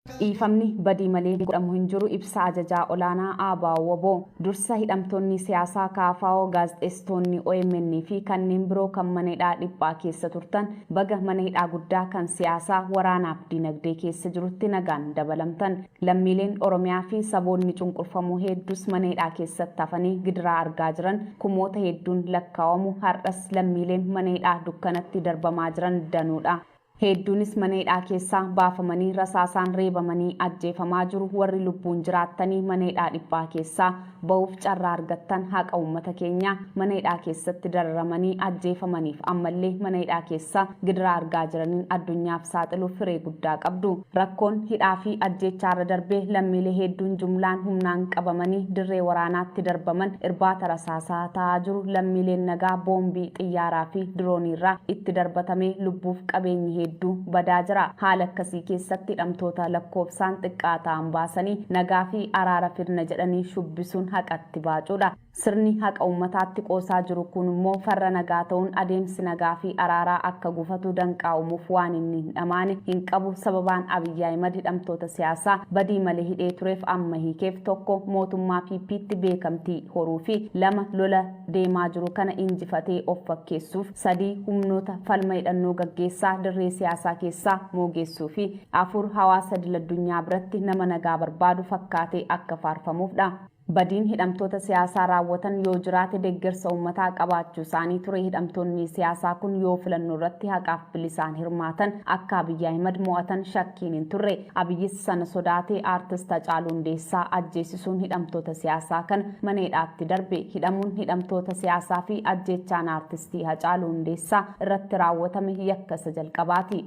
Dhiifamni badii malee godhamu hin jiru ibsa ajajaa olaanaa ABO-WBO. Dursa hidhamtoonni siyaasaa KFO, gaazexeessitoonni OMN fi kanneen biroo kan mana hidhaa dhiphaa keessa turtan baga mana hidhaa guddaa kan siyaasaa, waraanaaf dinagdee keessa jirutti nagaan dabalamtan. Lammiileen Oromiyaa fi saboonni cunqurfamoo heddus mana hidhaa keessatti hafanii gidiraa argaa jiran kumoota hedduun lakkaawamu. Har'as lammiileen mana hidhaa dukkanatti darbamaa jiran danuudha. Hedduunis mana hidhaa keessaa baafamanii rasaasaan reebamanii ajjeefamaa jiru. Warri lubbuun jiraattanii mana hidhaa dhiphaa keessaa bahuuf carraa argattan haqa uummata keenyaa mana hidhaa keessatti dararamanii ajjeefamaniif ammallee mana hidhaa keessaa gidiraa argaa jiraniin addunyaaf saaxiluuf firee guddaa qabdu. Rakkoon hidhaa fi ajjeechaarra darbee lammiilee hedduun jumlaan humnaan qabamanii dirree waraanaatti darbaman irbaata rasaasaa ta'aa jiru. Lammiileen nagaa boombii xiyyaaraa fi dirooniirraa itti darbatamee lubbuuf qabeenyi hedduu badaa jira. Haala akkasii keessatti hidhamtoota lakkoofsaan xiqqaa ta'an baasanii nagaa fi araara fidna jedhanii shubbisuun haqatti baacuudha. Sirni haqa uummataatti qoosaa jiru kun immoo farra nagaa ta'uun adeemsi nagaa fi araaraa akka gufatu danqaa uumuuf waan inni hin dhamaane hin qabu. Sababaan Abiyyi Ahimad hidhamtoota siyaasaa badii malee hidhee tureef amma hiikeef tokko mootummaa PPtti beekamtii horuu fi lama lola deemaa jiru kana injifatee of fakkeessuuf, sadii humnoota falma hidhannoo gaggeessaa dirree siyaasaa keessaa moogeessuu fi afur hawaasa idil-addunyaa biratti nama nagaa barbaadu fakkaatee akka faarfamuufdha. Badiin hidhamtoota siyaasaa raawwatan yoo jiraate deeggarsa uummataa qabaachuu isaanii ture. Hidhamtoonni siyaasaa kun yoo filannoo irratti haqaaf bilisaan hirmaatan akka Abiyyi Ahimad mo'atan shakkiin hin turre. Abiyyis sana sodaatee aartist Hacaaluu Hundeessaa ajjeesisuun hidhamtoota siyaasaa kana mana hidhaatti darbe. Hidhamuun hidhamtoota siyaasaa fi ajjeechaan aartistii Hacaaluu Hundeessaa irratti raawwatame yakka isa jalqabaati.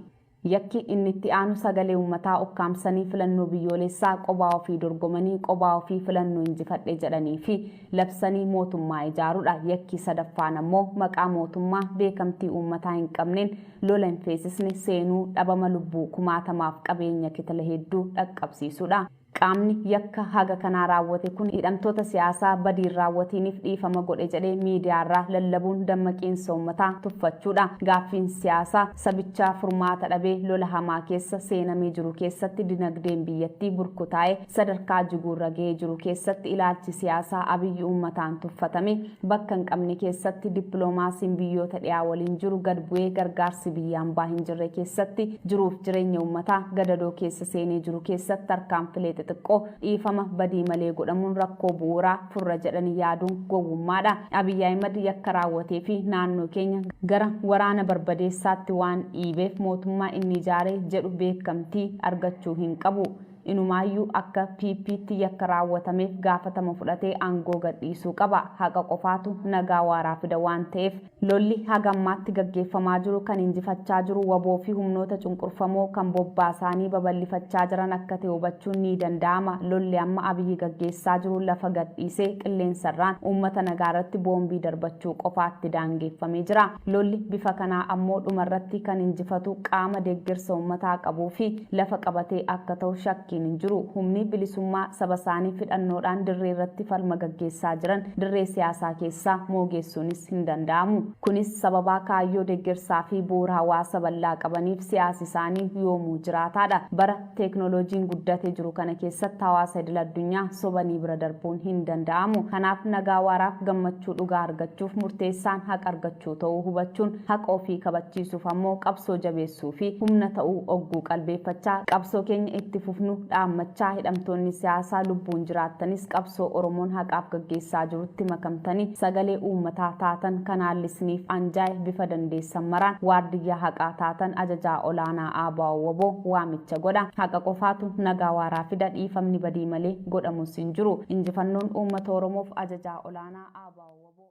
Yakki inni itti aanu sagalee uummataa ukkaamsanii filannoo biyyoolessaa qobaa ofii dorgomanii qobaa ofii filannoo injifadhe jedhanii fi labsanii mootummaa ijaaruudha. Yakki sadaffaan ammoo maqaa mootummaa beekamtii uummataa hin qabneen lola hin feesisne seenuu dhabama lubbuu kumaatamaaf qabeenya kitila hedduu dhaqqabsiisuudha. Qaamni yakka haga kanaa raawwate kun hidhamtoota siyaasaa badiin raawwatiiniif dhiifama godhe jedhee miidiyaarraa lallabuun dammaqiinsa uummataa tuffachuudha. Gaaffiin siyaasaa sabichaa furmaata dhabee lola hamaa keessa seenamee jiru keessatti dinagdeen biyyattii burkutaa'ee sadarkaa jiguurra gahee jiru keessatti ilaalchi siyaasaa Abiyyi uummataan tuffatame bakka hin qabne keessatti dippiloomaasiin biyyoota dhiyaa waliin jiru gad bu'ee gargaarsi biyya hambaa hin jirre keessatti jiruuf jireenya uummataa gadadoo keessa seenee jiru keessatti tarkaanfilee xixiqqoo dhiifama badii malee godhamuun rakkoo bu'uuraa furra jedhanii yaaduun gowwummaadha. Abiyyi Ahimad yakka raawwatee fi naannoo keenya gara waraana barbadeessaatti waan dhiibeef mootummaa inni ijaare jedhu beekamtii argachuu hin qabu. Inumaayyuu akka PPtti yakka raawwatameef gaafatama fudhatee aangoo gadhiisuu qaba. Haqa qofaatu nagaa waaraa fida waan ta'eef. Lolli haga ammaatti gaggeeffamaa jiru kan injifachaa jiru WBO fi humnoota cunqurfamoo kan bobbaasaanii babal'ifachaa jiran akka ta'e hubachuun ni danda'ama. Lolli amma Abiyyi gaggeessaa jiru lafa gadhiisee qilleensarraan uummata nagaa irratti boombii darbachuu qofaatti daangeffamee jira. Lolli bifa kanaa ammoo dhumarratti kan injifatu qaama deeggarsa uummataa qabuu fi lafa qabatee akka ta'u shakkiin hin jiru. Humni bilisummaa saba isaanii hidhannoodhaan dirree irratti falma gaggeessaa jiran dirree siyaasaa keessaa moogeessuunis hin danda'amu. Kunis sababaa kaayyoo deeggarsaa fi bu'uura hawaasa bal'aa qabaniif siyaasi isaanii yoomuu jiraataadha. Bara teeknooloojiin guddatee jiru kana keessatti hawaasa idil addunyaa sobanii bira darbuun hin danda'amu. Kanaaf nagaa waaraaf gammachuu dhugaa argachuuf murteessaan haqa argachuu ta'uu hubachuun haqa ofii kabachiisuuf ammoo qabsoo jabeessuu fi humna ta'uu ogguu qalbeeffachaa qabsoo keenya itti fufnu dhaammachaa hidhamtoonni siyaasaa lubbuun jiraattanis qabsoo Oromoon haqaaf gaggeessaa jirutti makamtanii sagalee uummataa taatan kan haalli isiniif anjaa'e bifa dandeessan maraan waardiyyaa haqaa taatan ajajaa olaanaa ABO-WBO waamicha godha. Haqa qofaatu nagaa waaraa fida dhiifamni badii malee godhamus hin jiru. Injifannoon uummata Oromoof ajajaa olaanaa ABO-WBO.